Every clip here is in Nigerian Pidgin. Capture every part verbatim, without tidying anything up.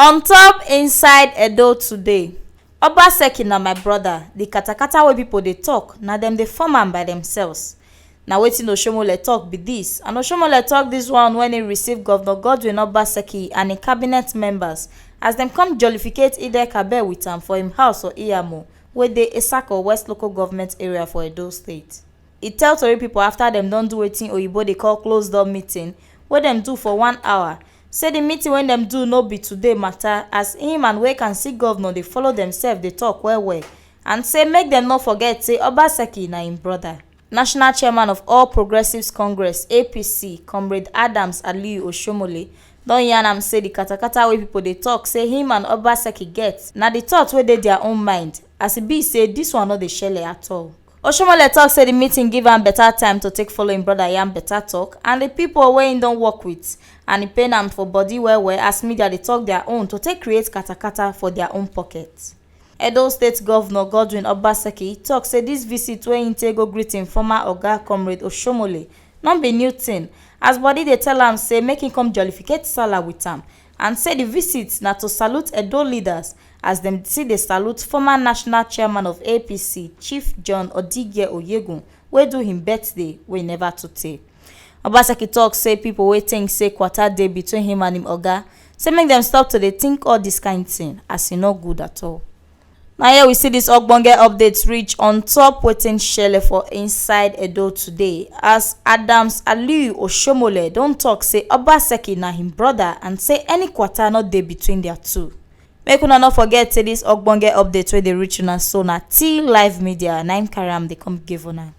On top inside Edo today, Obaseki na my brother. The katakata wey people dey talk, na dem dey form am by themselves. Na wetin Oshomole talk be this, and Oshomole talk this one when he receive Governor Godwin Obaseki and him cabinet members as dem come jollificate Ide Kabe with am for him house for Iyamo, wey dey Esako West Local Government Area for Edo State. E tell tori pipo afta dem don do wetin oyibo dey call close door meeting, wey dem do for one hour, say di meeting wey dem do no be today mata, as im and wey can see govnor dey follow demsef dey tok well-well, and say make dem no forget say Obaseki na im broda. National chairman of All Progressives Congress, A P C, Comrade Adams Aliyu Oshomole, don yarn am say di katakata wey pipo dey tok say him and Obaseki get na di thought wey dey dia own mind, as e be say dis one no dey shele at all. Oshomole tok say di meeting give am beta time to take follow im broda yarn beta tok and di pipo wey im don work wit, and e pain am for body well-well as media dey tok dia own to take create katakata for dia own pocket. Edo State Govnor Godwin Obaseki tok say dis visit wey im take go greet im former oga, Comrade Oshomole, no be new tin, as body dey tell am say make im come jollificate Sala wit am, and say di visit na to salute Edo leaders as dem still dey salute former national chairman of A P C, Chief John Odigye Oyegun, wey do im birthday wey neva too tey. Obaseki tok say pipo wey tink say kwata dey between im and im oga, say make dem stop to dey tink all dis kain tin, as e no good at all. Na here we see dis ogbonge update reach on top wetin shele for inside Edo today, as Adams Aliyu Oshomole don tok say Obaseki na im broda and say any kwata no dey between dia two. Make una no forget say dis ogbonge update wey dey reach una so na T Live Media na im carry am dey come give una.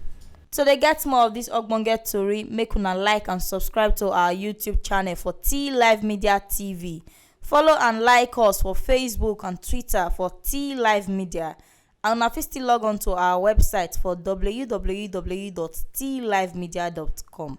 To dey get more of dis ogbonge tori, make una like and subscribe to our YouTube channel for T Live Media T V. Follow and like us for Facebook and Twitter for T Live Media. And una fit still log on to our website for w w w dot t live media dot com.